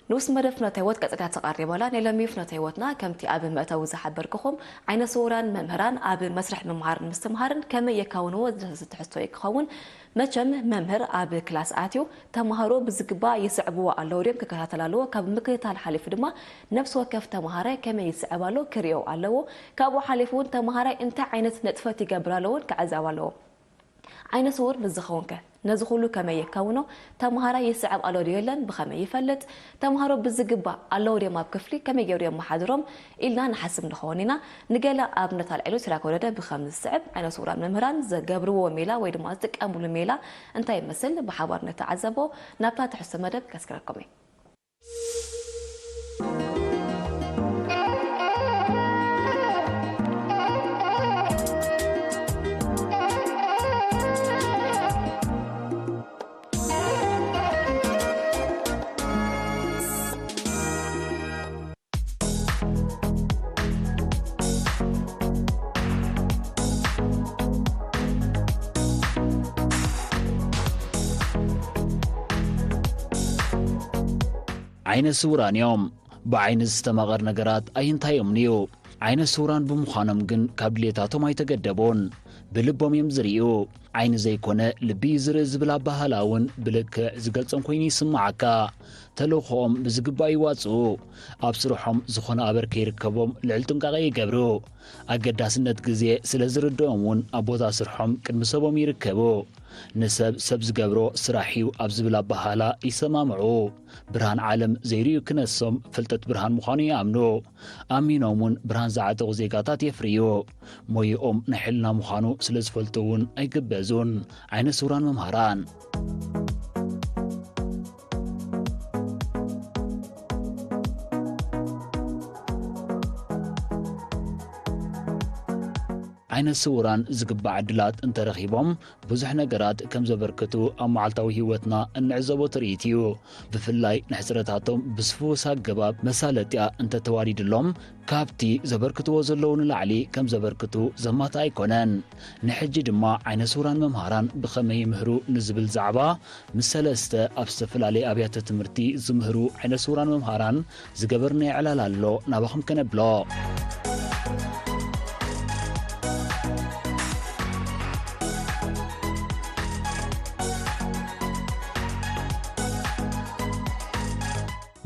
ንኡስ መደብ ፍኖተ ህይወት ቀጽላ ተቓሪባላ። ናይ ሎሚ ፍኖተ ህይወትና ከምቲ ኣብ መእተዊ ዝሓበርክኹም ዓይነ ስውራን መምህራን ኣብ መስርሕ ምምሃርን ምስትምሃርን ከመይ የካውንዎ ዝዳሰስ ትሕዝቶ እዩ ክኸውን። መቸም መምህር ኣብ ክላስ ኣትዩ ተምሃሮ ብዝግባእ ይስዕብዎ ኣለዉ ድዮም ክከታተል ኣለዎ። ካብ ምክትታል ሓሊፉ ድማ ነፍሲ ወከፍ ተምሃራይ ከመይ ይስዕብ ኣሎ ክርእዮ ኣለዎ። ካብኡ ሓሊፉ እውን ተምሃራይ እንታይ ዓይነት ንጥፈት ይገብር ኣሎ እውን ክዕዘብ ኣለዎ። ዓይነ ስውር ምስ ዝኸውን ከ ነዚ ኩሉ ከመይ የካውኖ? ተምሃራይ ይስዕብ ኣሎ ድዮ የለን ብኸመይ ይፈልጥ? ተምሃሮ ብዝግባእ ኣለዉ ድዮም ኣብ ክፍሊ? ከመይ ገይሩ የመሓድሮም? ኢልና ንሓስብ ንኸውን ኢና። ንገለ ኣብነት ኣልዒሉ ሲራክ ወረደ ብኸም ዝስዕብ ዓይነ ስውራን መምህራን ዘገብርዎ ሜላ ወይ ድማ ዝጥቀምሉ ሜላ እንታይ ይመስል? ብሓባር ንተዓዘቦ። ናብታ ትሕዝቶ መደብ ከስክረኩም እየ። ዓይነ ስውራን እዮም። ብዓይኒ ዝተማቐር ነገራት ኣይንታዮምን እዩ። ዓይነ ስውራን ብምዃኖም ግን ካብ ድሌታቶም ኣይተገደቡን። ብልቦም እዮም ዝርእዩ። ዓይኒ ዘይኮነ ልቢ እዩ ዝርኢ ዝብል ኣባህላ እውን ብልክዕ ዝገልጾም ኮይኑ ይስምዓካ። ተልእኾኦም ብዝግባእ ይዋጽኡ። ኣብ ስርሖም ዝኾነ ኣበር ከይርከቦም ልዕል ጥንቃቐ ይገብሩ። ኣገዳስነት ግዜ ስለ ዝርድኦም እውን ኣብ ቦታ ስርሖም ቅድሚ ሰቦም ይርከቡ። ንሰብ ሰብ ዝገብሮ ስራሕ እዩ ኣብ ዝብል ኣባህላ ይሰማምዑ። ብርሃን ዓለም ዘይርእዩ ክነሶም ፍልጠት ብርሃን ምዃኑ ይኣምኑ። ኣሚኖም እውን ብርሃን ዝዓጠቑ ዜጋታት የፍርዩ። ሞይኦም ናይ ሕልና ምዃኑ ስለ ዝፈልጡ እውን ኣይግበዙን። ዓይነ ስውራን መምሃራን። ዓይነ ስውራን ዝግባእ ዕድላት እንተረኺቦም ብዙሕ ነገራት ከም ዘበርክቱ ኣብ መዓልታዊ ህይወትና እንዕዘቦ ትርኢት እዩ። ብፍላይ ንሕጽረታቶም ብስፉስ ኣገባብ መሳለጥያ እንተተዋዲድሎም ካብቲ ዘበርክትዎ ዘለዉ ንላዕሊ ከም ዘበርክቱ ዘማትእ ኣይኮነን። ንሕጂ ድማ ዓይነ ስውራን መምሃራን ብኸመይ ይምህሩ ንዝብል ዛዕባ ምስ ሰለስተ ኣብ ዝተፈላለየ ኣብያተ ትምህርቲ ዝምህሩ ዓይነ ስውራን መምሃራን ዝገበርናዮ ዕላል ኣሎ፣ ናባኹም ከነብሎ።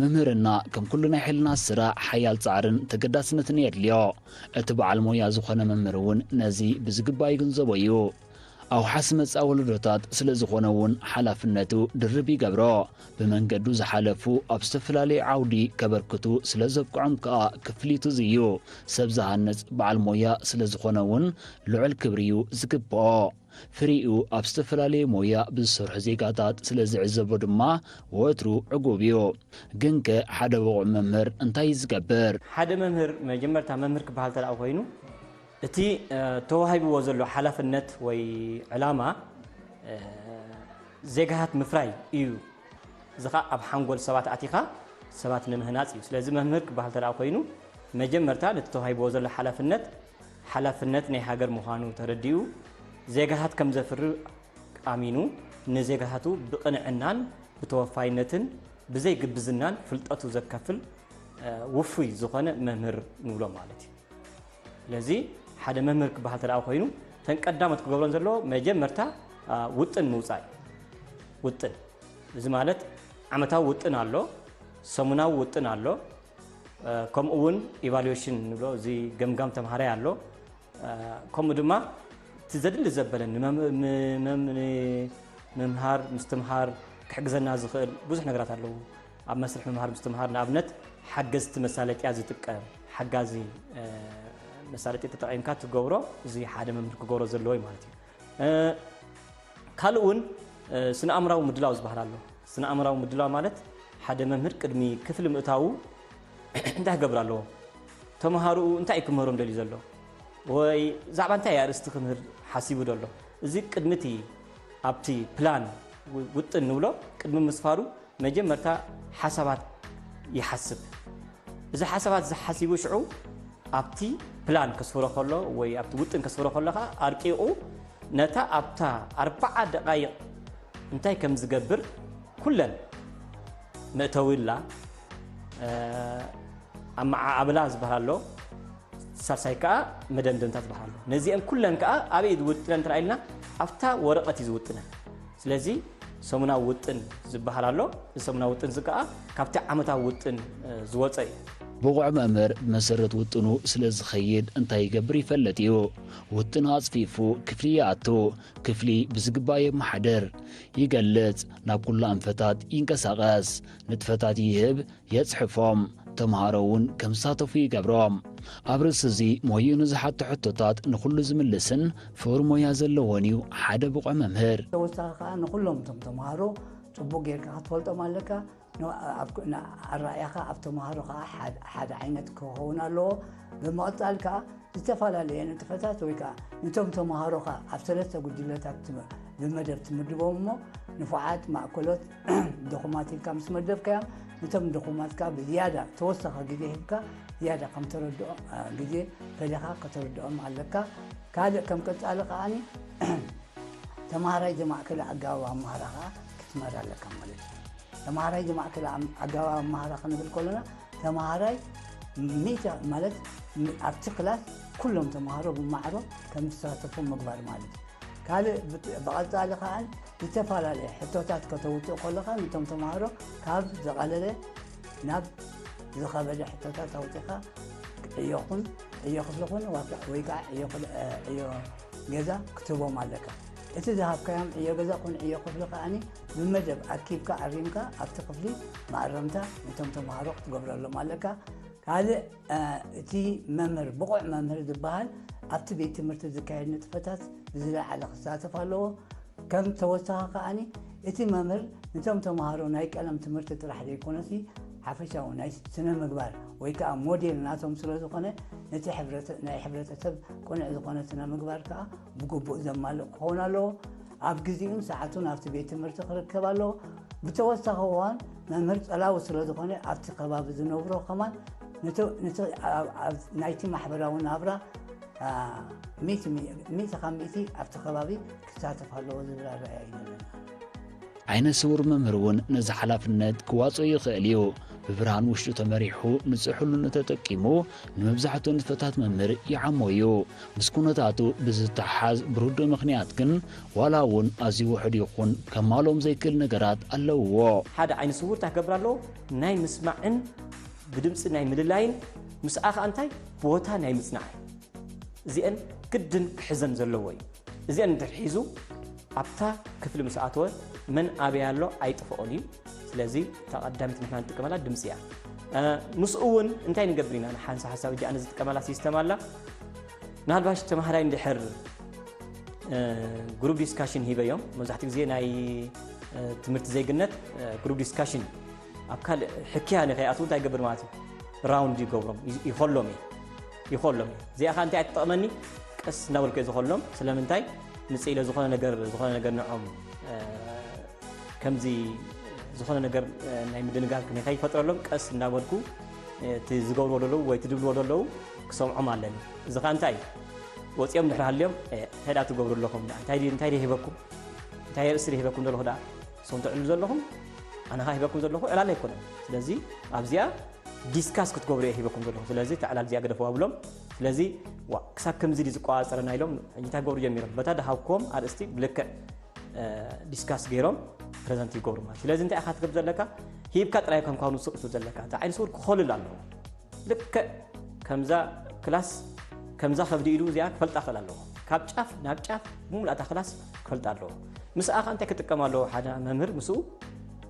መምህርና ከም ኩሉ ናይ ሕልና ስራሕ ሓያል ጻዕርን ተገዳስነትን የድልዮ። እቲ በዓል ሞያ ዝኾነ መምህር እውን ነዚ ብዝግባእ ይግንዘቦ እዩ። ኣውሓሲ መጻኢ ወለዶታት ስለ ዝኾነ እውን ሓላፍነቱ ድርብ ይገብሮ። ብመንገዱ ዝሓለፉ ኣብ ዝተፈላለየ ዓውዲ ከበርክቱ ስለ ዘብቅዖም ከኣ ክፍሊቱ እዚ እዩ። ሰብ ዝሃንጽ በዓል ሞያ ስለ ዝኾነ እውን ልዑል ክብሪ እዩ ዝግብኦ። ፍሪኡ ኣብ ዝተፈላለየ ሞያ ብዝሰርሑ ዜጋታት ስለ ዝዕዘቦ ድማ ወትሩ ዕጉብ እዩ። ግንከ ሓደ ብቑዕ መምህር እንታይ እዩ ዝገብር? ሓደ መምህር መጀመርታ መምህር ክበሃል ተደኣ ኮይኑ እቲ፣ እ፣ ተዋሂብዎ ዘሎ ሓላፍነት ወይ ዕላማ፣ እ፣ ዜጋታት ምፍራይ እዩ። እዚ ኸኣ ኣብ ሓንጎል ሰባት ኣቲኻ ሰባት ንምህናጽ እዩ። ስለዚ መምህር ክበሃል ተደኣ ኮይኑ መጀመርታ ነቲ ተዋሂብዎ ዘሎ ሓላፍነት፣ ሓላፍነት ናይ ሃገር ምዃኑ ተረዲኡ ዜጋታት ከም ዘፍሪ ኣሚኑ ንዜጋታቱ ብቕንዕናን ብተወፋይነትን ብዘይ ግብዝናን ፍልጠቱ ዘካፍል፣ እ፣ ውፉይ ዝኾነ መምህር ንብሎ ማለት እዩ። ስለዚ ሓደ መምህር ክበሃል ተደኣ ኮይኑ እተን ቀዳሞት ክገብሮን ዘለዎ መጀመርታ፣ አ፣ ውጥን ምውጻእ እዩ። ውጥን። እዚ ማለት ዓመታዊ ውጥን ኣሎ፣ ሰሙናዊ ውጥን ኣሎ፣ እ፣ ከምኡ እውን ኢቫሉዌሽን ንብሎ፣ እዚ ገምጋም ተምሃራይ ኣሎ። እ፣ ከምኡ ድማ እቲ ዘድሊ ዘበለ ንመም-፣ ም-፣ መም-፣ ንምምሃር ምስትምሃር ክሕግዘና ዝኽእል ብዙሕ ነገራት ኣለዉ። ኣብ መስርሕ ምምሃር ምስትምሃር ንኣብነት ሓገዝቲ መሳለጥያ ዝጥቀም ሓጋዚ፣ እ፣ መሳለጢ ተጠቒምካ ትገብሮ፣ እዚ ሓደ መምህር ክገብሮ ዘለዎ እዩ ማለት እዩ። እ፣ ካልእ እውን፣ እ፣ ስነ ኣእምራዊ ምድላው ዝበሃል ኣሎ። ስነ ኣእምራዊ ምድላው ማለት ሓደ መምህር ቅድሚ ክፍሊ ምእታዉ እንታይ ክገብር ኣለዎ? ተምሃሮኡ እንታይ እዩ ክምህሮም ደልዩ ዘሎ? ወይ ብዛዕባ እንታይ ኣርእስቲ ክምህር ሓሲቡ ዘሎ? እዚ ቅድሚ እቲ ኣብቲ ፕላን ው-፣ ውጥን ንብሎ ቅድሚ ምስፋሩ መጀመርታ ሓሳባት ይሓስብ። እዚ ሓሳባት ዝሓሲቡ ሽዑ ኣብቲ ፕላን ከስፍሮ ከሎ ወይ ኣብቲ ውጥን ከስፍሮ ከሎ ኸዓ ኣርቂቑ ነታ ኣብታ ኣርብዓ ደቓይቕ እንታይ ከም ዝገብር ኩለን መእተዊ ኣላ፣ ኣመዓዕብላ ዝበሃል ኣሎ፣ ሳልሳይ ከዓ መደምደምታ ዝበሃል ኣሎ። ነዚአን ኩለን ከዓ ኣበይ ዝውጥነን እንተ ኢልና ኣብታ ወረቐት እዩ ዝውጥነን። ስለዚ ሰሙናዊ ውጥን ዝበሃል ኣሎ። እዚ ሰሙናዊ ውጥን እዚ ከዓ ካብቲ ዓመታዊ ውጥን ዝወፀ እዩ። ብቑዕ መምህር ብመሰረት ውጥኑ ስለ ዝኸይድ እንታይ ይገብር ይፈልጥ እዩ። ውጥን ኣፅፊፉ ክፍሊ ይኣቱ፣ ክፍሊ ብዝግባእ የመሓድር፣ ይገልፅ፣ ናብ ኩሉ ኣንፈታት ይንቀሳቐስ፣ ንጥፈታት ይህብ፣ የፅሕፎም፣ ተምሃሮ እውን ከም ዝሳተፉ ይገብሮም። ኣብ ርእሲ እዚ ሞይኡ ንዝሓቶ ሕቶታት ንኹሉ ዝምልስን ፍቕሪ ሞያ ዘለዎን እዩ ሓደ ብቑዕ መምህር። ተወሳኺ ከዓ ንኹሎም እቶም ተምሃሮ ፅቡቅ ጌርካ ክትፈልጦም ኣለካ። ኣራእያኻ ኣብ ተምሃሮ ከዓ ሓደ ዓይነት ክኸውን ኣለዎ። ብምቕፃል ከዓ ዝተፈላለየ ንጥፈታት ወይ ከዓ ንቶም ተምሃሮኻ ኣብ ሰለስተ ጉጅለታት ብመደብ ትምድቦም እሞ ንፉዓት፣ ማእከሎት፣ ድኹማት ኢልካ ምስ መደብካዮም ንቶም ድኹማት ከዓ ብዝያዳ ተወሳኺ ግዜ ሂብካ ዝያዳ ከም ተረድኦ ግዜ ፈሊኻ ከተረድኦም ኣለካ። ካልእ ከም ቀፃሊ ከዓኒ ተምሃራይ ዘማእከለ ኣገባብ ኣምሃራ ከዓ ክትመር ኣለካ ማለት እዩ። ተምሃራይ ዘማእከለ ኣገባብ ኣምሃራ ክንብል ከለና ተምሃራይ ሚእቲ ማለት ኣብቲ ክላስ ኩሎም ተምሃሮ ብማዕሮ ከም ዝሳተፉ ምግባር ማለት እዩ። ካልእ ብቐፃሊ ከዓ ዝተፈላለየ ሕቶታት ከተውፅእ ከለካ ነቶም ተምሃሮ ካብ ዝቐለለ ናብ ዝኸበደ ሕቶታት ኣውፂኻ ዕዮ ኩን ዕዮ ክፍሊ ኩን ወይ ከዓ ዕዮ ገዛ ክትህቦም ኣለካ። እቲ ዝሃብካዮም ዕዮ ገዛ ኩን ዕዮ ክፍሊ ከዓኒ ብመደብ ኣኪብካ ኣሪምካ ኣብቲ ክፍሊ መኣረምታ ነቶም ተምሃሮ ክትገብረሎም ኣለካ። ካልእ እቲ መምህር ብቑዕ መምህር ዝበሃል ኣብቲ ቤት ትምህርቲ ዝካየድ ንጥፈታት ብዝለዓለ ክሳተፍ ኣለዎ። ከም ተወሳኺ ከዓኒ እቲ መምህር ንቶም ተምሃሮ ናይ ቀለም ትምህርቲ ጥራሕ ዘይኮነሲ ሓፈሻዊ ናይ ስነ ምግባር ወይ ከዓ ሞዴል ናቶም ስለ ዝኾነ ነቲ ናይ ሕብረተሰብ ቅኑዕ ዝኾነ ስነ ምግባር ከዓ ብግቡእ ዘማልእ ክኸውን ኣለዎ። ኣብ ግዜኡን ሰዓቱን ኣብቲ ቤት ትምህርቲ ክርከብ ኣለዎ። ብተወሳኺ እዋን መምህር ፀላዊ ስለ ዝኾነ ኣብቲ ከባቢ ዝነብሮ ከማን ናይቲ ማሕበራዊ ናብራ ሚእቲ ካብ ሚእቲ ኣብቲ ከባቢ ክሳተፍ ኣለዎ ዝብል ኣረኣእያ እዩ ዘለና። ዓይነ ስውር መምህር እውን ነዚ ሓላፍነት ክዋፅኦ ይኽእል እዩ። ብብርሃን ውሽጡ ተመሪሑ ንፅሑልነቱ ተጠቂሙ ንመብዛሕትኡ ንጥፈታት መምህር ይዓሞ እዩ። ምስ ኩነታቱ ብዝተሓሓዝ ብርዱእ ምኽንያት ግን ዋላ እውን ኣዝዩ ውሑድ ይኹን ከማልኦም ዘይክእል ነገራት ኣለውዎ። ሓደ ዓይነ ስውር እንታይ ክገብር ኣለዎ? ናይ ምስማዕን ብድምፂ ናይ ምልላይን ምስኣ ከዓ እንታይ ቦታ ናይ ምፅናዕን እዚአን ግድን ክሕዘን ዘለዎ እዩ። እዚአን እንድሕር ሒዙ ኣብታ ክፍሊ ምስ ኣተወ መን ኣበይ ኣሎ ኣይጥፍኦን እዩ። ስለዚ እታ ቀዳሚት ንሕና ንጥቀመላ ድምፂ እያ። ምስኡ እውን እንታይ ንገብር ኢና? ንሓንሳ ሓሳብ እጃ ኣነ ዝጥቀመላ ሲስተም ኣላ። ምናልባሽ ተምሃራይ እንድሕር ግሩፕ ዲስካሽን ሂበዮም መብዛሕትኡ ግዜ ናይ ትምህርቲ ዜግነት ግሩፕ ዲስካሽን ኣብ ካልእ ሕክያ ንኸይኣትዉ እንታይ ይገብር ማለት እዩ? ራውንድ ይገብሮም ይኸሎም እዩ ይኸሎም እዩ። እዚኣ ኸ እንታይ ትጠቕመኒ? ቀስ እናበልኩ እየ ዝኸሎም። ስለምንታይ? ምጽእ ኢለ ዝኾነ ነገር ዝኾነ ነገር ንዖም ከምዚ ዝኾነ ነገር ናይ ምድንጋር ንኸይፈጥረሎም ቀስ እናበልኩ እቲ ዝገብርዎ ዘለዉ ወይ ትድብልዎ ዘለዉ ክሰምዖም ኣለኒ። እዚ ኸ እንታይ እዩ? ወፂኦም ድሕሪ ሃልዮም እንታይ ዳ ትገብሩ ኣለኹም? እንታይ እንታይ ደ ሂበኩም? እንታይ ርእሲ ደ ሂበኩም ዘለኹ ደኣ? እሶም ትዕልሉ ዘለኹም ኣነ ኸ ሂበኩም ዘለኹ ዕላል ኣይኮነን። ስለዚ ኣብዚኣ ዲስካስ ክትገብሩ እየ ሂበኩም ዘለኹ። ስለዚ ተዕላል እዚኣ ገደፍዋ ብሎም። ስለዚ ዋ ክሳብ ከምዚ ድዩ ዝቆፃፀረና ኢሎም ሕጂ እንታይ ክገብሩ ጀሚሮም? በታ ድሃብክዎም ኣርእስቲ ብልክዕ ዲስካስ ገይሮም ፕረዘንት ይገብሩ ማለት። ስለዚ እንታይ ኢኻ ትገብር ዘለካ? ሂብካ ጥራይ ከም ካኑ ስቕ ትብል ዘለካ። እቲ ዓይኒ ስውር ክኸልል ኣለዎ። ልክዕ ከምዛ ክላስ ከምዛ ከብዲ ኢዱ እዚኣ ክፈልጣ ክእል ኣለዎ። ካብ ጫፍ ናብ ጫፍ ብምሉእ እታ ክላስ ክፈልጣ ኣለዎ። ምስኣ ከ እንታይ ክጥቀም ኣለዎ? ሓደ መምህር ምስኡ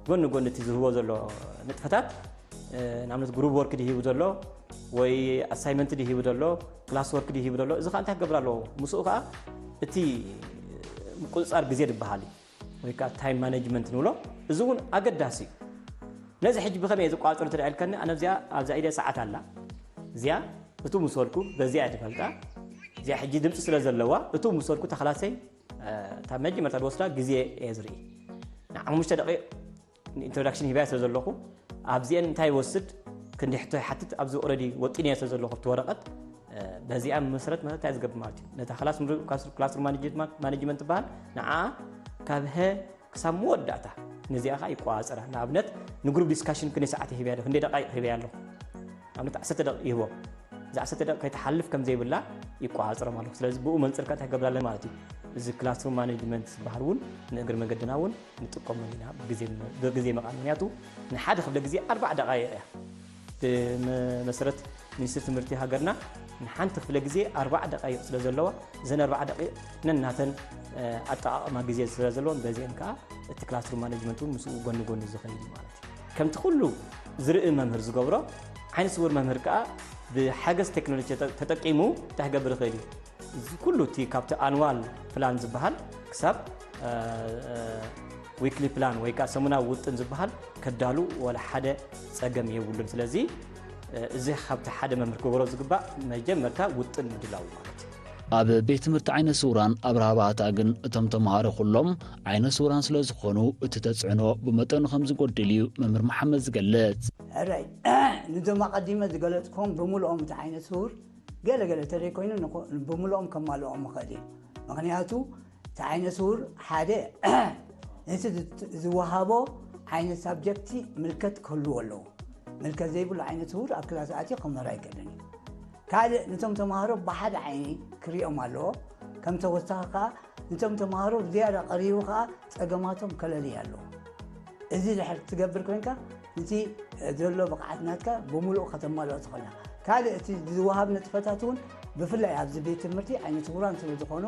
ጎኒ ጎኒ እቲ ዝህቦ ዘሎ ንጥፈታት ንኣብነት ግሩፕ ወርክ ድሂቡ ዘሎ ወይ ኣሳይመንት ድሂቡ ዘሎ ክላስ ወርክ ድሂቡ ዘሎ እዚ ከዓ እንታይ ክገብር ኣለዎ? ምስኡ ከዓ እቲ ምቁፅፃር ግዜ ዝበሃል እዩ ወይ ከዓ ታይም ማኔጅመንት ንብሎ እዚ እውን ኣገዳሲ እዩ። ነዚ ሕጂ ብኸመይ እየ ዝቋፅር ትደዕልከኒ ኣነ እዚኣ ኣብዛ ኢደ ሰዓት ኣላ እዚኣ እቱ ምስ በልኩ በዚኣ እየ ዝፈልጣ። እዚኣ ሕጂ ድምፂ ስለ ዘለዋ እቱ ምስ በልኩ እታ ክላሰይ እታ መጀመርታ ዝወስዳ ግዜ እየ ዝርኢ። ንሓሙሽተ ደቂቕ ኢንትሮዳክሽን ሂባያ ስለ ዘለኹ ኣብዚአን እንታይ ይወስድ ክንዲ ሕቶ ይሓትት ኣብዚ ኦረዲ ወጢነዮ ስለ ዘለኹ ኣብቲ ወረቐት በዚኣ መሰረት መሰረት እንታይ ዝገብር ማለት እዩ ነታ ክላስ ክላስሩም ማኔጅመንት ትበሃል ንዓ ካብ ሀ ክሳብ መወዳእታ ነዚኣ ከዓ ይቆፃፀራ። ንኣብነት ንግሩፕ ዲስካሽን ክንደይ ሰዓት ይህብያ ኣለኹ፣ ክንደይ ደቃይቕ ይህብያ ኣለኹ። ኣብነት ዓሰርተ ደቂቕ ይህቦ። እዛ ዓሰርተ ደቂቕ ከይትሓልፍ ከም ዘይብላ ይቆፃፀሮም ኣለኹ። ስለዚ ብኡ መንፅር ከ እንታይ ገብር ኣለና ማለት እዩ። እዚ ክላስሩም ማኔጅመንት ዝበሃል እውን ንእግሪ መገድና እውን ንጥቀመሉ ኢና ብግዜ ብግዜ መቓን። ምክንያቱ ንሓደ ክፍለ ግዜ ኣርባዓ ደቃይቕ እያ። ብመሰረት ሚኒስትሪ ትምህርቲ ሃገርና ንሓንቲ ክፍለ ግዜ ኣርባዓ ደቃይቕ ስለ ዘለዋ፣ እዘን ኣርባዓ ደቂቕ ነናተን ኣጠቓቕማ ግዜ ስለ ዘለወን፣ በዚአን ከዓ እቲ ክላስሩም ማኔጅመንት እውን ምስኡ ጎኒ ጎኒ ዝኸይድ እዩ ማለት እዩ። ከምቲ ኩሉ ዝርኢ መምህር ዝገብሮ፣ ዓይነ ስውር መምህር ከዓ ብሓገዝ ቴክኖሎጂ ተጠቂሙ እንታይ ክገብር ይኽእል እዩ? እዚ ኩሉ እቲ ካብቲ ኣንዋል ፕላን ዝበሃል ክሳብ ዊክሊ ፕላን ወይ ከዓ ሰሙናዊ ውጥን ዝበሃል ከዳሉ ዋላ ሓደ ፀገም የብሉን። ስለዚ እዚ ካብቲ ሓደ መምህር ክገብሮ ዝግባእ መጀመርታ ውጥን ምድላው ማለት እዩ። ኣብ ቤት ትምህርቲ ዓይነ ስውራን ኣብርሃ ባእታ ግን እቶም ተምሃሮ ኩሎም ዓይነ ስውራን ስለ ዝኾኑ እቲ ተፅዕኖ ብመጠኑ ከም ዝጎድል እዩ መምህር መሓመድ ዝገልጽ። ሕራይ ንዞም ኣቐዲመ ዝገለፅኮም ብምልኦም እቲ ዓይነ ስውር ገለ ገለ ተዘይኮይኑ ብምልኦም ከማልኦም ይኽእል እዩ። ምክንያቱ እቲ ዓይነ ስውር ሓደ ነቲ ዝወሃቦ ዓይነት ሳብጀክቲ ምልከት ክህልዎ ኣለዎ። ምልከት ዘይብሉ ዓይነት ስውር ኣብ ክላስ ኣትዩ ክምህር ኣይክእልን እዩ። ካልእ ነቶም ተምሃሮ ብሓደ ዓይኒ ክሪኦም ኣለዎ። ከም ተወሳኺ ከዓ ነቶም ተምሃሮ ዝያዳ ቀሪቡ ከዓ ፀገማቶም ከለልይ ኣለዎ። እዚ ድሕር ትገብር ኮይንካ ነቲ ዘሎ ብቕዓት ናትካ ብምሉእ ከተማልኦ ትኽእል ኢኻ። ካልእ እቲ ዝወሃብ ንጥፈታት እውን ብፍላይ ኣብዚ ቤት ትምህርቲ ዓይነት ስውራን ስለ ዝኾኑ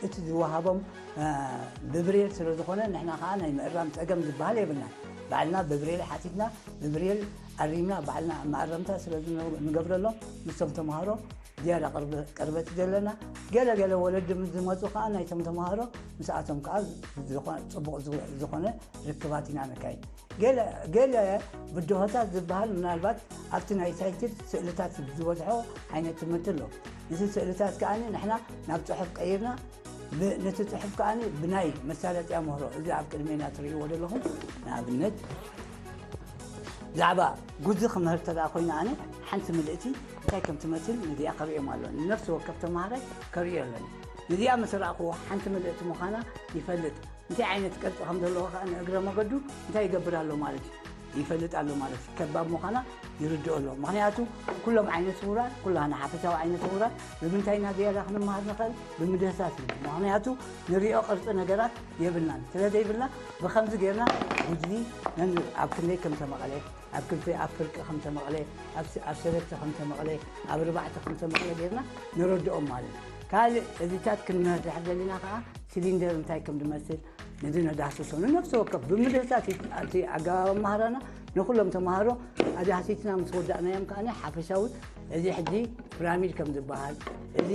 እቲ ዝወሃቦም ብብሬል ስለ ዝኾነ ንሕና ከዓ ናይ ምእራም ፀገም ዝበሃል የብልናን። ባዕልና ብብሬል ሓቲትና ብብሬል ኣሪምና ባዕልና መኣረምታ ስለ ንገብረሎም ምስቶም ተምሃሮ ዝያዳ ቅርበቲ ዘለና። ገለ ገለ ወለዲ ምስ ዝመፁ ከዓ ናይቶም ተምሃሮ ምስኣቶም ከዓ ፅቡቕ ዝኾነ ርክባት ኢና ነካይድ። ገለ ብድሆታት ዝበሃል ምናልባት ኣብቲ ናይ ሳይንቲፍ ስእልታት ዝበዝሖ ዓይነት ትምህርቲ ኣሎ። እዚ ስእልታት ከዓ ንሕና ናብ ፅሑፍ ቀይርና ነቲ ፅሑፍ ከዓ ብናይ መሳለጥያ ምህሮ እዚ ኣብ ቅድሜና ትርእይዎ ዘለኹም ንኣብነት ብዛዕባ ጉዚ ክምህር ተደኣ ኮይኑ ኣነ ሓንቲ ምልእቲ እንታይ ከም ትመስል ነዚኣ ከርእዮም ኣሎ። ንነፍሲ ወከፍ ተምሃራይ ከርእዮ ኣለኒ። ነዚኣ ምስ ረእኽዎ ሓንቲ ምልእቲ ምዃና ይፈልጥ። እንታይ ዓይነት ቅርፂ ከም ዘለዎ ከዓ ንእግረ መገዱ እንታይ ይገብር ኣሎ ማለት እዩ ይፈልጥ ኣሎ ማለት እዩ። ከባብ ምዃና ይርድኦ ኣሎ። ምክንያቱ ኩሎም ዓይነት ስውራት ኩላና ሓፈሻዊ ዓይነት ስውራት ብምንታይ ኢና ዝያዳ ክንመሃር ንኽእል? ብምድህሳስ እዩ። ምክንያቱ ንሪኦ ቅርፂ ነገራት የብልናን። ስለ ዘይብልና ብኸምዚ ጌርና ጉድሊ ነን ኣብ ክንደይ ከም ተመቐለ ኣብ ክልተ ኣብ ፍርቂ ከም ተመቕለ ኣብ ሰለስተ ከም ተመቕለ ኣብ ኣርባዕተ ከም ተመቕለ ጌርና ንረድኦም ማለት እዩ። ካልእ እዚታት ክንመርዳሕ ዘለና ከዓ ሲሊንደር እንታይ ከም ዝመስል ነዚ ነዳህስሶ ንነፍሲ ወከፍ ብምድህሳት እቲ ኣገባብ ኣመሃራና ንኩሎም ተምሃሮ ኣዳህሲትና ምስ ወዳእናዮም ከዓ ሓፈሻዊ እዚ ሕጂ ፒራሚድ ከም ዝበሃል እዚ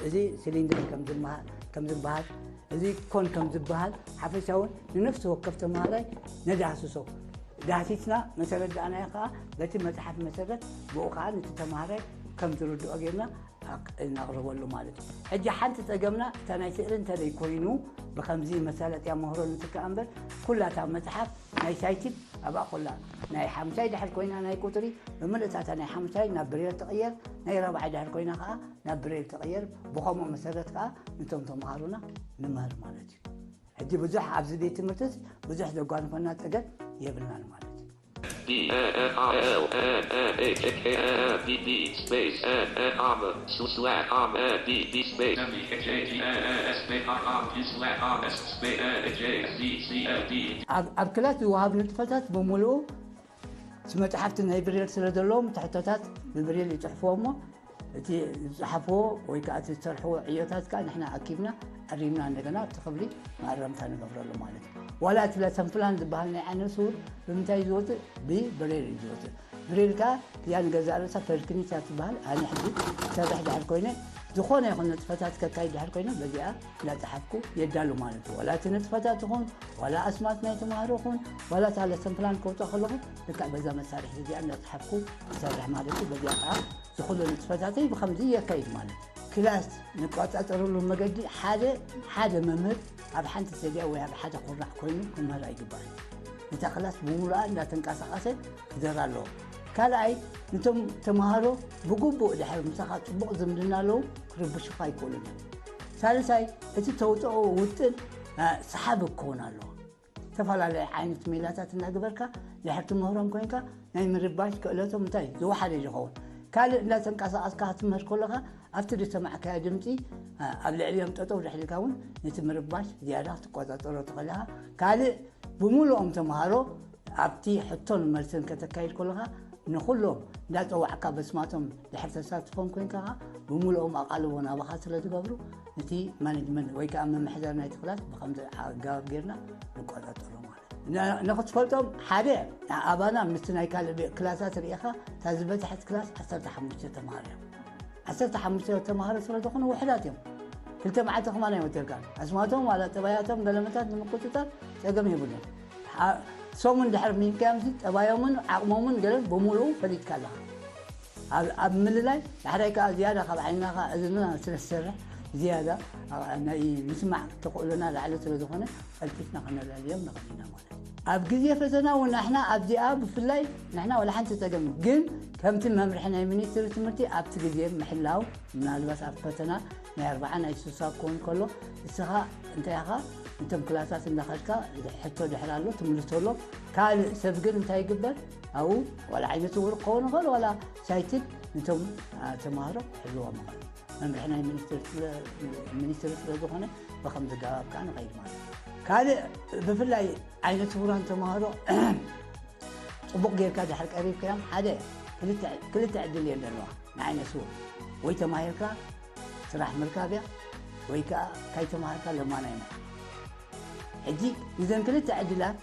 እዚ ሲሊንደር ከም ዝበሃል እዚ ኮን ከም ዝበሃል ሓፈሻውን ንነፍሲ ወከፍ ተምሃራይ ነዳህስሶ ዳህሲስና መሰረት ደኣናዮ ከዓ በቲ መፅሓፍ መሰረት ብኡ ከዓ ነቲ ተምሃራይ ከም ዝርድኦ ጌርና እናቕርበሉ ማለት እዩ። ሕጂ ሓንቲ ፀገምና እታ ናይ ስእሊ እንተዘይ ኮይኑ ብከምዚ መሳለጥያ ምህሮ ንትክኣ እምበር ኩላ እታ መፅሓፍ ናይ ሳይቲፕ ኣብኣ ኩላ ናይ ሓምሻይ ድሕር ኮይና ናይ ቁፅሪ ብምልእታታ ናይ ሓምሻይ ናብ ብሬል ትቕየር፣ ናይ ራብዓይ ድሕር ኮይና ከዓ ናብ ብሬል ትቕየር። ብኸምኡ መሰረት ከዓ ንቶም ተምሃሩና ንምህር ማለት እዩ። ሕጂ ብዙሕ ኣብዚ ቤት ትምህርትስ ብዙሕ ዘጓንፈና ፀገም የብልናን ማለት እዩ። ኣብ ክላስ ዝወሃብ ንጥፈታት ብምሉኡ ምስ መፅሓፍቲ ናይ ብሬል ስለ ዘለዎም እቲ ሕቶታት ብብሬል ይፅሕፍዎ እሞ እቲ ዝፀሓፍዎ ወይ ከዓ እቲ ዝሰርሕዎ ዕዮታት ከዓ ንሕና ኣኪብና ኣሪምና እንደገና እቲ ክፍሊ መኣረምታ ንገብረሉ ማለት እዩ። ዋላ እቲ ለሰን ፕላን ዝበሃል ናይ ዓይነ ስውር ብምንታይ እዩ ዝወፅእ? ብብሬል እዩ ዝወፅእ። ብሬል ከዓ እዚኣ ንገዛእ ርእሳ ፐርክኒት እያ ትበሃል። ኣነ ሕጂ ክሰርሕ ድሕር ኮይነ ዝኾነ ይኹን ንጥፈታት ከካይድ ድሕር ኮይነ በዚኣ እንዳፀሓፍኩ የዳሉ ማለት እዩ። ዋላ እቲ ንጥፈታት ይኹን ዋላ ኣስማት ናይ ተምሃሮ ይኹን ዋላ እታ ለሰን ፕላን ከውፅእ ከለኹ ልክዕ በዛ መሳርሒት እዚኣ እንዳፀሓፍኩ ይሰርሕ ማለት እዩ። በዚኣ ከዓ ዝኹሉ ንጥፈታተይ ብኸምዚ የካይድ ማለት እዩ። ክላስ ንቆፃፀረሉ መገዲ ሓደ ሓደ መምህር ኣብ ሓንቲ ሰድያ ወይ ኣብ ሓደ ኩራዕ ኮይኑ ክምህር ኣይግባእን። ነታ ክላስ ብምሉኣ እንዳተንቀሳቐሰ ክዘራ ኣለዎ። ካልኣይ ነቶም ተምሃሮ ብግቡእ ድሕር ምሳኻ ፅቡቕ ዝምድና ኣለዎም ክርብሹኻ ኣይክእሉን እዮም። ሳልሳይ እቲ ተውፅኦ ውጥን ሰሓቢ ክኸውን ኣለዎ። ዝተፈላለየ ዓይነት ሜላታት እናገበርካ ድሕር ትምህሮም ኮይንካ ናይ ምርባሽ ክእለቶም እንታይ ዝወሓደ እዩ ዝኸውን። ካልእ እንዳተንቀሳቐስካ ክትምህር ከለኻ ኣብቲ ዝሰማዕካዮ ድምፂ ኣብ ልዕሊኦም ጠጠው ድሕሪልካ እውን ነቲ ምርባሽ ዝያዳ ክትቆፃፀሮ ትኽእል ኢኻ። ካልእ ብምሉኦም ተምሃሮ ኣብቲ ሕቶን መልስን ከተካይድ ከለኻ ንኹሎም እንዳፀዋዕካ በስማቶም ድሕር ተሳትፎም ኮይንካ ኸዓ ብምሉኦም ኣቓልቦ ናባኻ ስለ ዝገብሩ ነቲ ማኔጅመንት ወይ ከዓ ምምሕዳር ናይቲ ክላስ ብኸምዚ ኣገባብ ጌርና ንቆፃፀሮ ማለት እዩ። ንክትፈልጦም ሓደ ኣባና ምስቲ ናይ ካልእ ክላሳት ርኢኻ እታ ዝበዝሐት ክላስ ዓሰርተ ሓሙሽተ ተምሃሮ እዮም። ዓሰርተ ሓሙሽተ ተምሃሮ ስለ ዝኾኑ ውሕዳት እዮም። ክልተ መዓልቲ ከማን ኣይወተልካን ኣስማቶም ዋላ ጠባያቶም ገለመታት ንምቁፅፃር ፀገም የብሉን። ሰሙን ድሕር ሚንካዮምሲ ጠባዮምን ዓቕሞምን ገለን ብምሉኡ ፈሊጥካ ኣለኻ። ኣብ ምልላይ ዳሕራይ ከዓ ዝያዳ ካብ ዓይንና ከዓ እዝንና ስለ ዝሰርሕ ዝያዳ ናይ ምስማዕ ተኽእሎና ላዕሊ ስለ ዝኾነ ቀልጢፍና ከነላልዮም ንኽእል ኢና ማለት እዩ። ኣብ ግዜ ፈተና እውን ንሕና ኣብዚኣ ብፍላይ ንሕና ወላ ሓንቲ ፀገም ግን ከምቲ መምርሒ ናይ ሚኒስትሪ ትምህርቲ ኣብቲ ግዜ ምሕላው ምናልባት ኣብ ፈተና ናይ ኣርባዓ ናይ ስሳ ክኸውን ከሎ እስኻ እንታይ ኢኻ እቶም ክላሳት እንዳኸድካ ሕቶ ድሕር ኣሎ ትምልሰሎ ካልእ ሰብ ግን እንታይ ይግበር ኣብኡ ዋላ ዓይነት ስውር ክኸውን ይኽእል ዋላ ሳይትድ ንቶም ተምሃሮ ክሕልዎም ይኽእል መምርሒ ናይ ሚኒስትሪ ስለ ዝኾነ ብኸም ዝገባብ ከዓ ንኸይድ ማለት ካልእ ብፍላይ ዓይነት ስውራን ተምሃሮ ፅቡቕ ጌርካ ድሕር ቀሪብካዮም ሓደ ክልተ ዕድል እየን ዘለዋ ንዓይነ ስውር ወይ ተማሂርካ ስራሕ ምርካብ እያ ወይ ከዓ ካይተማሃርካ ለማናይ ምዃን ሕጂ ንዘን ክልተ ዕድላት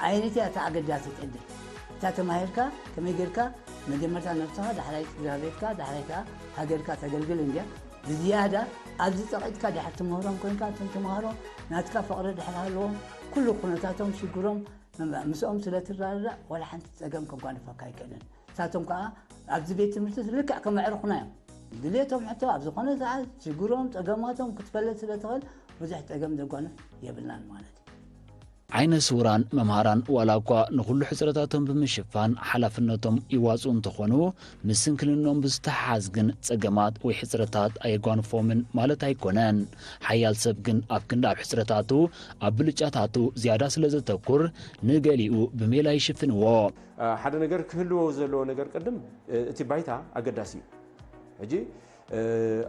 ኣየነይቲ እያ እታ ኣገዳሲት ዕድል እታ ተማሂርካ ከመይ ጌርካ መጀመርታ ነብስኻ ዳሕራይ ስድራ ቤትካ ዳሕራይ ከዓ ሃገርካ ተገልግል እንድያ ብዝያዳ ኣብዚ ፀቒጥካ ድሕር ትምህሮም ኮይንካ እቶም ተምሃሮ ናትካ ፍቕሪ ድሕር ሃለዎም ኩሉ ኩነታቶም ሽግሮም ምስኦም ስለ ትረዳዳእ ዋላ ሓንቲ ፀገም ከጓንፈካ ኣይክእልን ንሳቶም ከዓ ኣብዚ ቤት ትምህርቲ ልክዕ ከም ኣዕሩኽና እዮም ድልየቶም ሕቶ ኣብ ዝኾነ ሰዓት ሽግሮም ፀገማቶም ክትፈልጥ ስለ ትኽእል ብዙሕ ፀገም ዘጓንፍ የብልናን ማለት እዩ ዓይነ ስውራን መምሃራን ዋላ እኳ ንኹሉ ሕፅረታቶም ብምሽፋን ሓላፍነቶም ይዋፅኡ እንተኾኑ ምስ ስንክልንኦም ብዝተሓሓዝ ግን ፀገማት ወይ ሕፅረታት ኣየጓንፎምን ማለት ኣይኮነን። ሓያል ሰብ ግን ኣብ ክንዲ ኣብ ሕፅረታቱ ኣብ ብልጫታቱ ዝያዳ ስለ ዘተኩር ንገሊኡ ብሜላ ይሽፍንዎ። ሓደ ነገር ክህልዎ ዘለዎ ነገር ቅድም እቲ ባይታ ኣገዳሲ እዩ። ሕጂ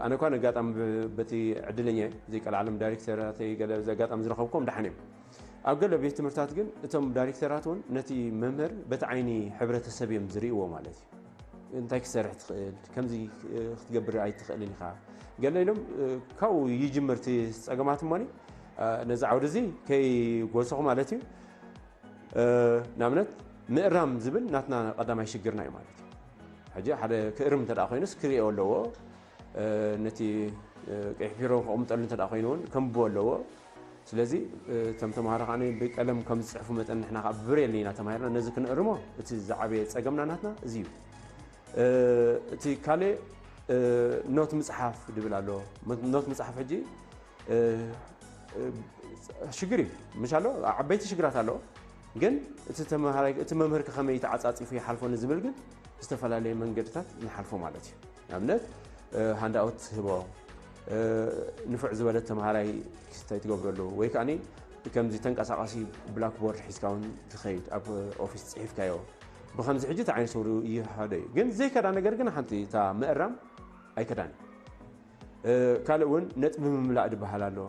ኣነ እኳ ነጋጣሚ በቲ ዕድለኛ እየ ዘይቀልዓለም ዳይሬክተራተይ ገለ ዘጋጣሚ ዝረኸብኮም ደሓን እዮም ኣብ ገለ ቤት ትምህርታት ግን እቶም ዳይሬክተራት እውን ነቲ መምህር በቲ ዓይኒ ሕብረተሰብ እዮም ዝርእይዎ ማለት እዩ እንታይ ክሰርሕ ትኽእል ከምዚ ክትገብር ኣይትኽእልን ኢኻ ገለ ኢሎም ካብኡ ይጅምር እቲ ፀገማት እሞኒ ነዚ ዓውዲ እዚ ከይጎሰኹ ማለት እዩ ንኣብነት ምእራም ዝብል ናትና ቀዳማይ ሽግርና እዩ ማለት እዩ ሕጂ ሓደ ክእርም እንተ ኮይኑስ ክርእዮ ኣለዎ ነቲ ቀይሕ ቢሮ ከቕምጠሉ እንተ ኮይኑ እውን ከንብቦ ኣለዎ ስለዚ እቶም ተምሃሮ ከዓ ብቀለም ከም ዝፅሕፉ መጠን ንሕና ከዓ ብብሬል ኢና ተማሂርና ነዚ ክንእርሞ እቲ ዝዓበየ ፀገምና ናትና እዚ እዩ እቲ ካልእ ኖት ምፅሓፍ ድብል ኣሎ ኖት ምፅሓፍ ሕጂ ሽግር እዩ ምሻሎ ዓበይቲ ሽግራት ኣለዎ ግን እቲ መምህር ከመይ ተዓፃፂፉ ይሓልፎ ንዝብል ግን ዝተፈላለየ መንገድታት ንሓልፎ ማለት እዩ ንኣብነት ሃንዳኦት ትህቦ ንፉዕ ዝበለ ተምሃራይ ክስታይ ትገብረሉ ወይ ከዓ ከምዚ ተንቀሳቃሲ ብላክቦርድ ሒዝካ እውን ትኸይድ ኣብ ኦፊስ ፅሒፍካዮ ብከምዚ ሕጂ ተዓይነሰውሩ ይሃደ እዩ ግን ዘይከዳ ነገር ግን ሓንቲ እታ ምእራም ኣይከዳን ካልእ እውን ነጥቢ ምምላእ ዝበሃል ኣሎ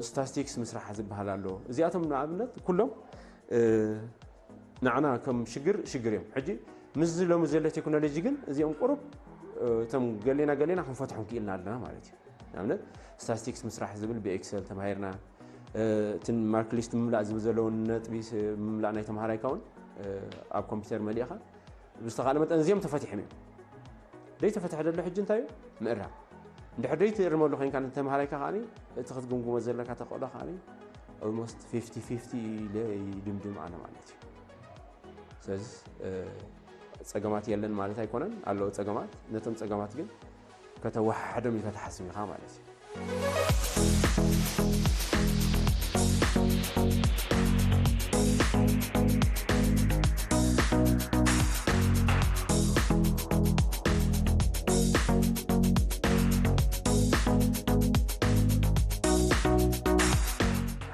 ስታስቲክስ ምስራሕ ዝበሃል ኣሎ እዚኣቶም ንኣብነት ኩሎም ንዓና ከም ሽግር ሽግር እዮም ሕጂ ምስዚ ሎሚ ዘሎ ቴክኖሎጂ ግን እዚኦም ቁሩብ እቶም ገሌና ገሌና ክንፈትሖም ክኢልና ኣለና ማለት እዩ ንኣብነት ስታስቲክስ ምስራሕ ዝብል ብኤክሰል ተማሂርና እቲ ማርክ ሊስት ምምላእ ዝብል ዘለውን ነጥቢ ምምላእ ናይ ተምሃራይካ እውን ኣብ ኮምፒውተር መሊእኻ ብዝተኻለ መጠን እዚኦም ተፈቲሖም እዮም ዘይተፈትሐ ደሎ ሕጂ እንታይ እዩ ምእራም እንድሕር ደይ ትእርመሉ ኮይንካ ንተምሃራይካ ከዓኒ እቲ ክትግምግሞ ዘለካ ተኽእሎ ከዓኒ almost fifty fifty ኢለ ይድምድም ኣነ ማለት እዩ ስለዚ ፀገማት የለን ማለት ኣይኮነን ኣለዉ ፀገማት ነቶም ፀገማት ግን ከተወሓሕዶም ኢልካ ትሓስብ ኢኻ ማለት እዩ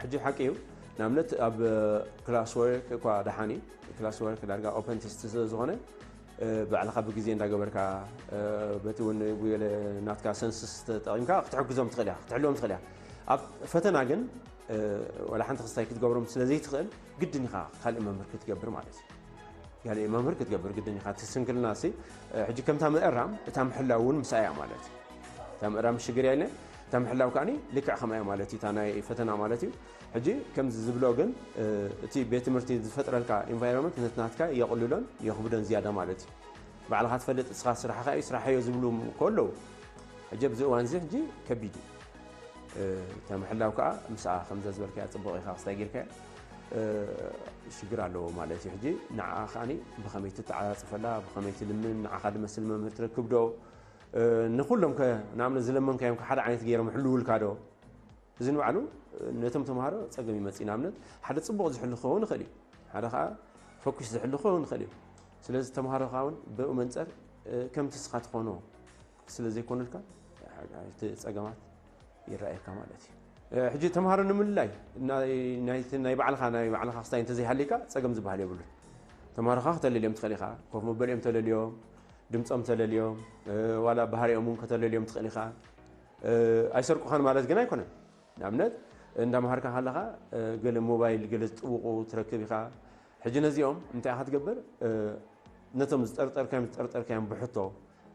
ሕጂ ሓቂ እዩ ንኣብነት ኣብ ክላስ ወርክ እኳ ደሓን እዩ። ክላስ ወርክ ዳርጋ ኦፐን ቴስት ስለ ዝኾነ፣ እ፣ ባዕልኻ ብግዜ እንዳገበርካ፣ እ፣ በቲ እውን ብገለ ናትካ ሰንስስ ተጠቒምካ ክትሕግዞም ትኽእል ኢኻ፣ ክትሕልዎም ትኽእል ኢኻ። ኣብ ፈተና ግን፣ እ፣ ዋላ ሓንቲ ክስታይ ክትገብሮም ስለ ዘይትኽእል፣ ግድን ኢኻ ካልእ መምህር ክትገብር ማለት እዩ። ካልእ መምህር ክትገብር ግድን ኢኻ። እቲ ስንክልና ሲ፣ እ፣ ሕጂ ከምታ ምእራም፣ እታ ምሕላው እውን ምስኣ እያ ማለት እዩ። እታ ምእራም ሽግር እያ ኢለ፣ እታ ምሕላው ከኣኒ ልክዕ ከምኣ እያ ማለት እዩ። እታ ናይ ፈተና ማለት እዩ። ሕጂ ከምዚ ዝብሎ ግን፣ እ፣ እቲ ቤት ትምህርቲ ዝፈጥረልካ ኢንቫይሮንመንት ነቲ ናትካ የቕልሎን የኽብዶን ዝያዳ ማለት እዩ። ባዕልኻ ትፈልጥ፣ እስኻ ስራሕኻ እዩ፣ ስራሐዮ ዝብሉ ከለዉ፣ ሕጂ ኣብዚ እዋን እዚ ሕጂ ከቢድ እዩ። እ፣ እታ ምሕላው ከኣ ምስኣ ከምዛ ዝበልካያ ጽቡቕ ኢኻ ክስታይ ጌርካያ፣ እ፣ ሽግር ኣለዎ ማለት እዩ። ሕጂ ንዓኣ ከኣኒ ብኸመይ ትተዓጻጽፈላ፣ ብኸመይ ትልምን፣ ንዓኻ ዝመስል መምህር ትረክብ ዶ? እ፣ ንኹሎም ከ ንኣብነት ዝለመንካዮም ከ ሓደ ዓይነት ገይሮም ይሕልዉልካ ዶ? እዚ ንባዕሉ፣ እ፣ ነቶም ተምሃሮ ጸገም ይመጽእ። ንኣብነት ሓደ ጽቡቕ ዝሕሉ ክኸውን ይኽእል እዩ፣ ሓደ ከኣ ፈኩሽ ዝሕሉ ክኸውን ይኽእል እዩ። ስለዚ ተምሃሮኻ እውን ብኡ መንጸር፣ እ፣ ከምቲ ንስኻ ትኾኖ ስለ ዘይኮኑልካ፣ እቲ ጸገማት ይረኣየካ ማለት እዩ። እ፣ ሕጂ ተምሃሮ ንምልላይ ናይ፣ ናይቲ ናይ ባዕልኻ፣ ናይ ባዕልኻ ክስታይ እንተዘይሃልይካ ጸገም ዝበሃል የብሉን። ተምሃሮኻ ክተለልዮም ትኽእል ኢኻ፣ ኮፍ መበሊኦም ተለልዮም፣ ድምጾም ተለልዮም፣ እ፣ ዋላ ባህሪኦም እውን ከተለልዮም ትኽእል ኢኻ። እ፣ ኣይሰርቁኻን ማለት ግን ኣይኮነን። ንኣብነት እንዳምሃርካ ከለኻ፣ እ፣ ገለ ሞባይል ገለ ዝጥውቑ ትረክብ ኢኻ። ሕጂ ነዚኦም እንታይ ኢኻ ትገብር? እ፣ ነቶም ዝጠርጠርካዮም፣ ዝጠርጠርካዮም ብሕቶ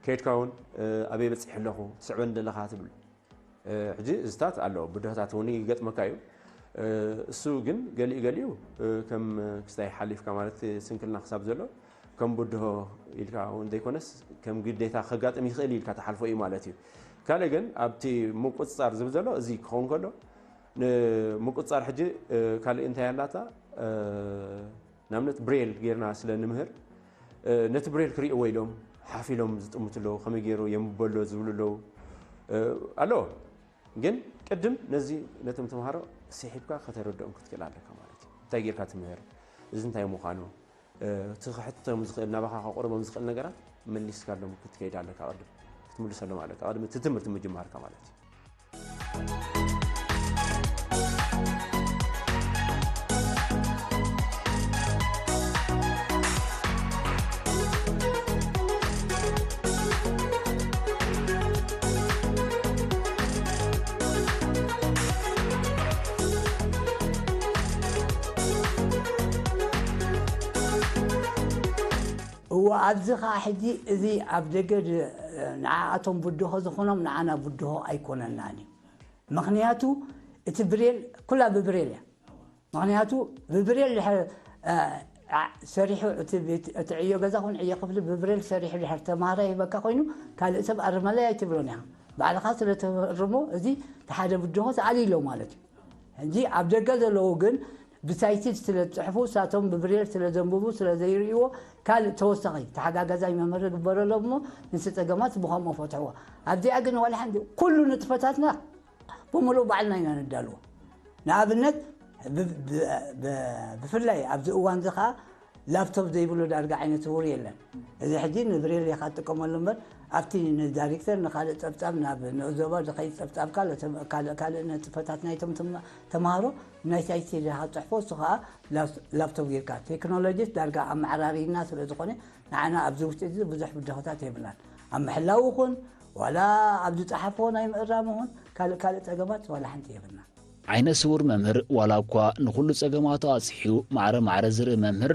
ከይድካ እውን፣ እ፣ ኣበይ በጺሐ ኣለኹ፣ ትስዕበኒ ደለኻ ትብል። እ፣ ሕጂ እዚታት ኣሎ፣ ብድሆታት እውን ይገጥመካ እዩ። እ፣ እሱ ግን ገሊኡ ገሊኡ፣ እ፣ ከም ክስታይ ሓሊፍካ ማለት ስንክልና ክሳብ ዘሎ ከም ብድሆ ኢልካ እውን ዘይኮነስ ከም ግዴታ ከጋጥም ይኽእል ኢልካ ትሓልፎ እዩ ማለት እዩ። ካልእ ግን ኣብቲ ምቁጽጻር ዝብል ዘሎ እዚ ክኸውን ከሎ፣ ንምቁጽጻር ሕጂ፣ እ፣ ካልእ እንታይ ኣላታ? እ፣ ንኣብነት ብሬል ጌርና ስለ ንምህር፣ እ፣ ነቲ ብሬል ክርእይዎ ኢሎም ሓፍ ኢሎም ዝጥምቱ ኣለዉ፣ ከመይ ገይሩ የንብበሎ ዝብሉ ኣለዉ። እ፣ ኣሎ። ግን ቅድም ነዚ ነቶም ተምሃሮ ስሒብካ ከተረድኦም ክትክእል ኣለካ ማለት እዩ። እንታይ ጌርካ ትምህር? እዚ እንታይ ምዃኑ? እ፣ እቲ ክሕተቶም ዝኽእል ናባኻ ከቕርቦም ዝኽእል ነገራት መሊስካሎም ክትከይድ ኣለካ ቅድም። ክትምልሰሎም ኣለካ ቅድሚ እቲ ትምህርቲ ምጅማርካ ማለት እዩ። እወ፣ ኣብዚ ኸዓ ሕጂ እዚ ኣብ ደገ ድ-፣ ንዓኣቶም ብድሆ ዝኾኖም ንዓና ብድሆ ኣይኮነናን እዩ። ምኽንያቱ እቲ ብሬል ኩላ ብብሬል እያ። ምኽንያቱ ብብሬል ድሕር፣ እ፣ ዓ-፣ ሰሪሑ እቲ ቤት፣ እቲ ዕዮ ገዛ ኹን ዕዮ ክፍሊ ብብሬል ሰሪሑ ድሕር ተማሃራይ ሂበካ ኮይኑ ካልእ ሰብ ኣርመለይ ኣይትብሎን ኢኻ። ባዕልኻ ስለ ተርሞ እዚ እቲ ሓደ ብድሆ ተኣልይሎ ማለት እዩ። ሕጂ ኣብ ደገ ዘለዉ ግን ብሳይትድ ስለ ዝጽሕፉ፣ ንሳቶም ብብሬል ስለ ዘንብቡ፣ ስለ ዘይርእይዎ፣ ካልእ ተወሳኺ ተሓጋጋዛይ መምህር ይግበረሎም እሞ፣ ነቲ ጸገማት ብኸምኡ ፈትሕዎ። ኣብዚኣ ግን ዋላ ሓንቲ፣ ኩሉ ንጥፈታትና ብምሉእ ባዕልና ኢና ነዳልዎ። ንኣብነት፣ ብ-፣ ብ-፣ ብ-፣ ብፍላይ ኣብዚ እዋን እዚ ኸኣ፣ ላፕቶፕ ዘይብሉ ዳርጋ ዓይነት ስዉር የለን። እዚ ሕጂ ንብሬል ኢኻ ትጥቀመሉ እምበር፣ ኣብቲ ንዳይሬክተር፣ ንኻልእ ጸብጻብ፣ ናብ ንኡስ ዞባ ዝኸይድ ጸብጻብ፣ ካልእ ተም-፣ ካልእ፣ ካልእ ንጥፈታት ናይቶም ተማ-፣ ተማሃሮ ናይቲ ኣይቲ ኢኻ ትጽሕፎ፣ እሱ ኸኣ ላፕ-፣ ላፕቶፕ ጌርካ። ቴክኖሎጂስ ዳርጋ ኣመዓራርይና ስለ ዝኾነ፣ ንዓና ኣብዚ ውሽጢ እዚ ብዙሕ ብድሆታት የብልናን። ኣብ ምሕላው ይኹን፣ ዋላ ኣብ ዝጸሓፎ ናይ ምእራም ይኹን፣ ካልእ፣ ካልእ ጸገማት ዋላ ሓንቲ የብልናን። ዓይነ ስውር መምህር ዋላ እኳ ንኹሉ ጸገማቱ ኣጽሕዩ ማዕረ ማዕረ ዝርኢ መምህር፣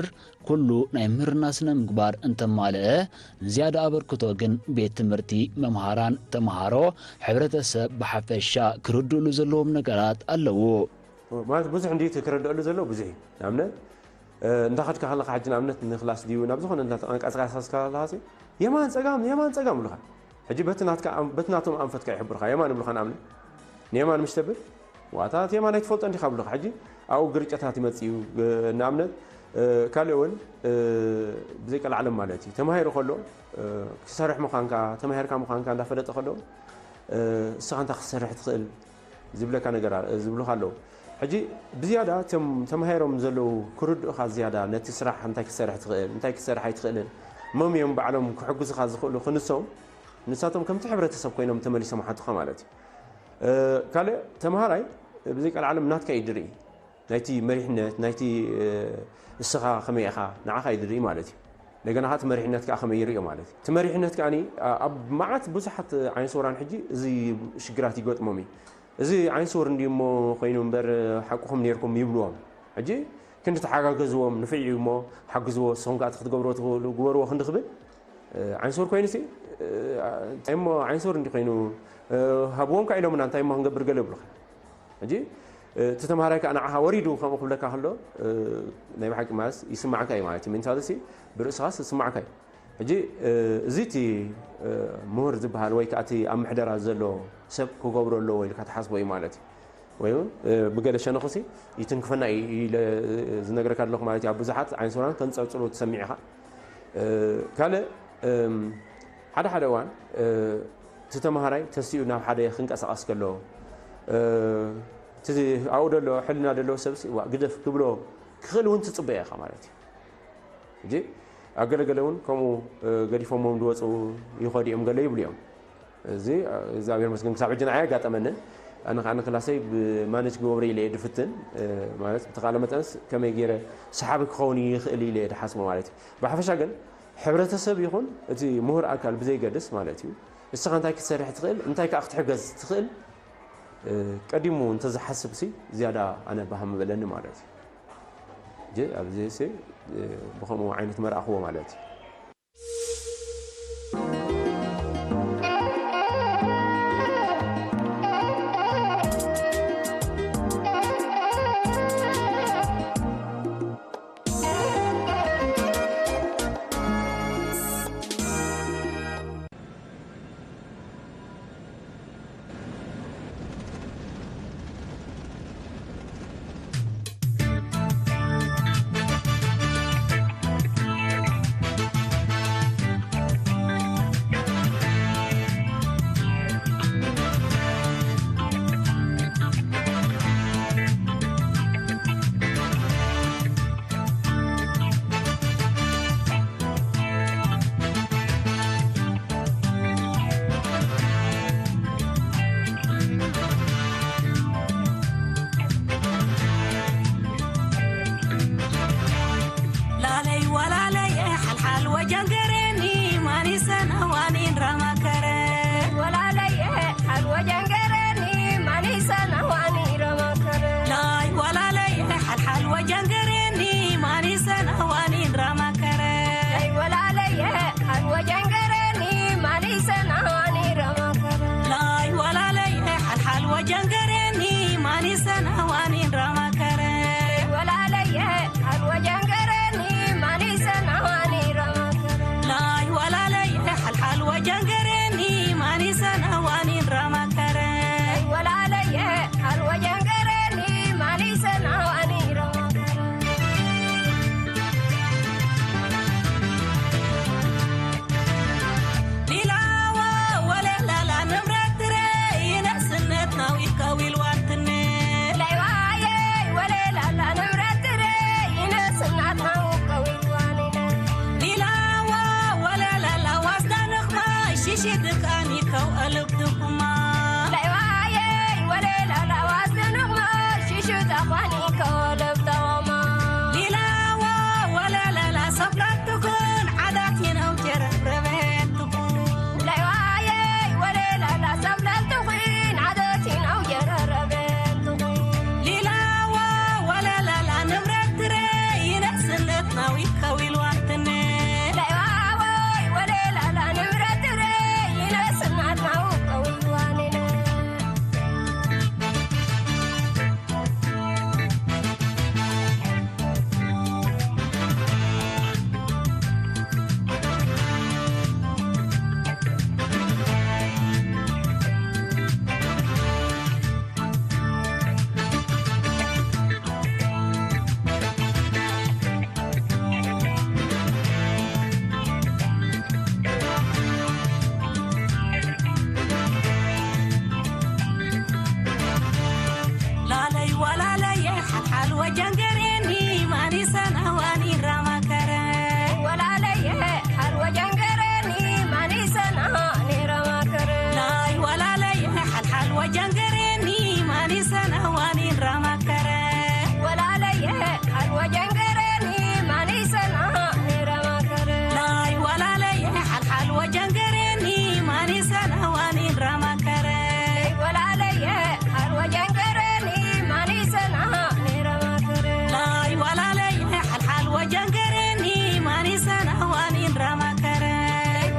ኩሉ ናይ መምህርና ስነ ምግባር እንተማልአ፣ ንዝያዳ ኣበርክቶ ግን ቤት ትምህርቲ፣ መምሃራን፣ ተመሃሮ፣ ሕብረተሰብ ብሓፈሻ ክርድእሉ ዘለዎም ነገራት ኣለዉ። ማለት ብዙሕ እንድዩ እቲ ክርድእሉ ዘለዎ ብዙሕ እዩ። ንኣብነት፣ እ፣ እንዳኸድካ ከለኻ ሕጂ ንኣብነት ንክላስ ድዩ ናብ ዝኾነ እንዳተንቀሳቐስካ ከለኻ ሲ፣ የማን ጸጋም፣ የማን ጸጋም ይብሉኻ። ሕጂ በቲ ናትካ ኣም-፣ በቲ ናቶም ኣንፈትካ ይሕብሩኻ። የማን ይብሉኻ ንኣብነት። ንየማን ምሽ ተብል፣ ዋታ እቲ የማን ኣይትፈልጦ እንዲኻ ይብሉኻ። ሕጂ ኣብኡ ግርጨታት ይመጽእ እዩ። እ፣ ንኣብነት፣ እ፣ ካልእ እውን፣ እ፣ ብዘይቀልዓለም ማለት እዩ። ተማሂሩ ከሎ፣ እ፣ ክሰርሕ ምዃንካ፣ ተማሂርካ ምዃንካ እንዳፈለጠ ከሎ፣ እ፣ ንስኻ እንታይ ክትሰርሕ ትኽእል ዝብለካ ነገር ኣ-፣ ዝብሉኻ ኣለዉ። ሕጂ ብዝያዳ እቶም ተማሂሮም ዘለዉ ክርድኡኻ ዝያዳ ነቲ ስራሕ እንታይ ክትሰርሕ ትኽእል፣ እንታይ ክትሰርሕ ኣይትኽእልን፣ መም እዮም ባዕሎም ክሕግዙኻ ዝኽእሉ ክንሶም፣ ንሳቶም ከምቲ ሕብረተሰብ ኮይኖም ተመሊሶም ሓቱኻ ማለት እዩ። እ፣ ካልእ ተምሃራይ ብዘይቀልዓለም ናትካ እዩ ድርኢ። ናይቲ መሪሕነት ናይቲ እስኻ ከመይ ኢኻ ንዓኻ እዩ ዝርኢ ማለት እዩ። እንደገና እቲ መሪሕነት ከዓ ከመይ ይርእዮ ማለት እዩ። እቲ መሪሕነት ከዓ ኣብ መዓት ብዙሓት ዓይነ ስውራን ሕጂ እዚ ሽግራት ይገጥሞም እዩ። እዚ ዓይነ ስውር እንዲሞ ኮይኑ እምበር ሓቁኹም ነርኩም ይብልዎም። ሕጂ ክንዲ ተሓጋገዝዎም ንፍዕ እዩ እሞ ሓግዝዎ፣ ንስኹም ከዓ ክትገብሮ ትኽእሉ ግበርዎ ክንዲ ክብል ዓይነ ስውር ኮይኑ ሲ እንታይ እሞ ዓይነ ስውር እንዲ ኮይኑ ሃብዎም ከዓ ኢሎምና እንታይ እሞ ክንገብር ገለ ይብሉኻ። ሕጂ እቲ ተምሃራይ ከዓ ንዓኻ ወሪዱ ከምኡ ክብለካ ከሎ ናይ ብሓቂ ማለት ይስማዕካ እዩ ማለት እዩ። ሜንታሊ ሲ ብርእስኻስ ይስማዕካ እዩ። ሕጂ እዚ እቲ ምሁር ዝበሃል ወይ ከዓ እቲ ኣብ ምሕደራ ዘሎ ሰብ ክገብሮ ኣለዎ ኢልካ ትሓስቦ እዩ ማለት እዩ። ወይ እውን ብገለ ሸነኹ ሲ ይትንክፈና እዩ ኢለ ዝነግረካ ኣለኹ ማለት እዩ። ኣብ ብዙሓት ዓይነ ስውራን ከንፀልፅሉ ትሰሚዕ ኢኻ። ካልእ ሓደ ሓደ እዋን እቲ ተምሃራይ ተሲኡ ናብ ሓደ ክንቀሳቐስ ከሎ እቲ ኣብኡ ዘሎ ሕልና ዘለዎ ሰብ ሲ ዋ ግደፍ ክብሎ ክኽእል እውን ትፅበዮ ኢኻ ማለት እዩ። ሕጂ ኣብ ገለገለ እውን ከምኡ ገዲፎሞም ዝወፁ ይኸዱ እዮም ገለ ይብሉ እዮም። እዚ እግዚኣብሔር መስገን ክሳብ ሕጂ ንዓይ ኣጋጠመንን። ኣነ ከዓ ንክላሰይ ብማነጅ ክገብሮ ኢለ እየ ድፍትን ማለት ብተቃለ መጠንስ ከመይ ገይረ ሰሓቢ ክኸውን ይኽእል ኢለ እየ ድሓስቦ ማለት እዩ። ብሓፈሻ ግን ሕብረተሰብ ይኹን እቲ ምሁር ኣካል ብዘይገድስ ማለት እዩ እስኻ እንታይ ክትሰርሕ ትኽእል እንታይ ከዓ ክትሕገዝ ትኽእል ቀዲሙ እንተዝሓስብ ሲ ዝያዳ ኣነ ባህ ምበለኒ ማለት እዩ። ጀ ኣብዚ ሲ ብኸምኡ ዓይነት መርኣኽዎ ማለት እዩ። ኣዋኒን ራማከረ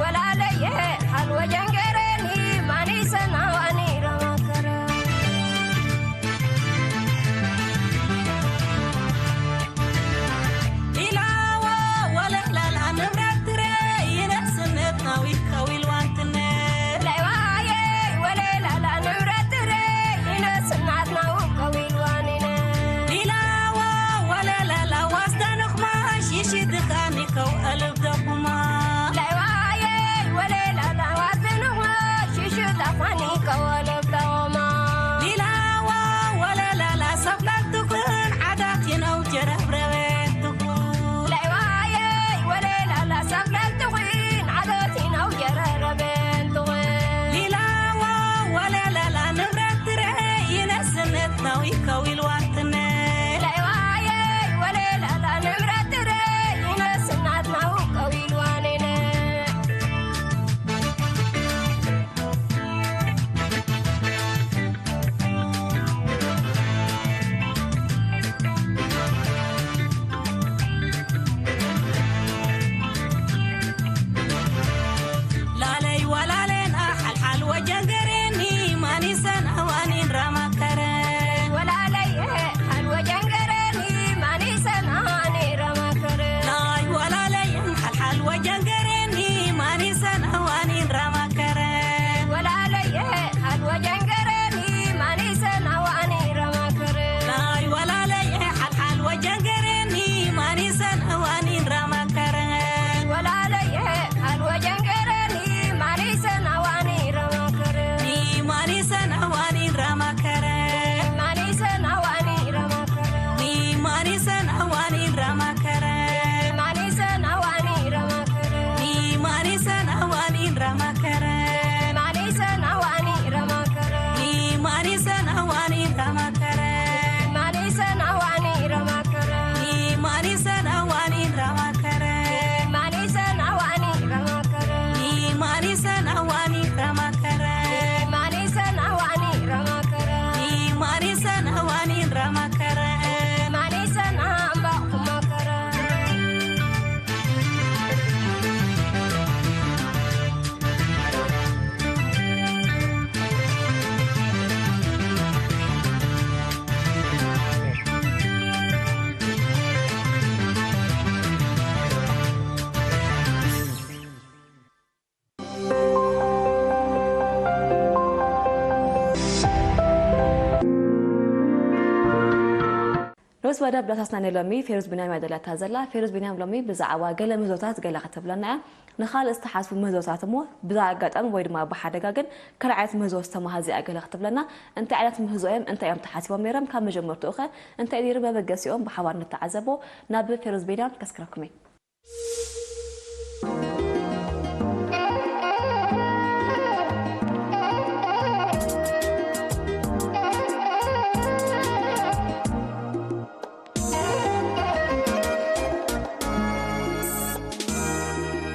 ወላለየ ሃልወ ጀንገረኒ ማኒሰን ኣዋኒ ራማከረ ኢላዋ ወለላላ ንብረት ትረ ይነስነት ናዊ ከዊል ዋንትነ ላይዋየ ወለላላ ንብረት ትረ ይነስናት ናዊ ከዊል ዋኒነ ኢላዋ ወለላላ ዋስዳንኹማ ሽሽትኻኒ ከው እልብደኹማ ላይዋየ ወለላላ ዋስዳንኹማ ሽሽትኻኒ ከው እልብደኹማ ሊላዋ ወለላላ ሰብላልትኹን ዓዳት ይነው ጀረብረበትኹ ላይዋየ ወለላላ ሰብላልትኹን ዓዳት ይነው ጀረረበትኹ ሊላዋ ወለላላ ንብረት ትረ ይነስነት ናዊ ከዊል ዋትነ ላይዋየ ወለላላ ንብረት ትረ ይነስናት ናዊ ከዊል ዋኔነ ላለይ ወላለና ሓልሓል ወጀንገሬኒ ማኒሰን ኣዋኒን ራማከረ ወላለይ ሓል ወጀንገሬኒ ማኒሰን ኣዋኒ ራማከረ ናይ ወላለይን ሓልሓል ወጀንገሬኒ ማኒሰን ኣዋኒን ራማከረ ወላለይ ሓል ወጀንገሬኒ ማኒሰን ኣዋኒ ራማከረ ናይ ወላለይ ሓልሓል ወጀንገሬኒ ማኒሰን ኣዋኒን ራማከረ ወላለየ ሃልወ ጀንገረኒ ማኒሰን ኣዋኒ ረማከረ ማኒሰን ኣዋኒ ረማከረ ማኒሰን ኣዋኒ ረማከረ ማኒሰን ኣዋኒ ረማከረ ማኒሰን ኣዋኒ ረማከረ ማኒሰን ኣዋኒ ረማከረ ማኒሰን ኣዋኒ ረማከረ ማኒሰን ኣዋኒ ረማከረ ማኒሰን ኣዋኒ ረማከረ ማኒሰን ኣዋኒ ረማከረ ማኒሰን ኣዋኒ ረማከረ ማኒሰን ኣዋኒ ረማከረ ማኒሰን ኣዋኒ ረማከረ ማኒሰን ኣዋኒ ረማከረ ማኒሰን ኣምባቑ ማከረ ሮስ ወደብ ዳሳስና ናይ ሎሚ ፌሩዝ ቢንያም ያደላታ ዘላ። ፌሩዝ ቢንያም ሎሚ ብዛዕባ ገለ ምህዞታት ገለ ክትብለና እያ። ንኻልእ ዝተሓስቡ ምህዞታት እሞ ብዛ ኣጋጣሚ ወይ ድማ ብሓደጋ ግን ካልእ ዓይነት ምህዞ ዝተማሃዘ እያ ገለ ክትብለና። እንታይ ዓይነት ምህዞ እዮም፣ እንታይ እዮም ተሓሲቦም ነይሮም፣ ካብ መጀመርትኡ ኸ እንታይ ነይሩ መበገሲኦም ብሓባር ንተዓዘቦ። ናብ ፌሩዝ ቢንያም ከስክረኩም እየ።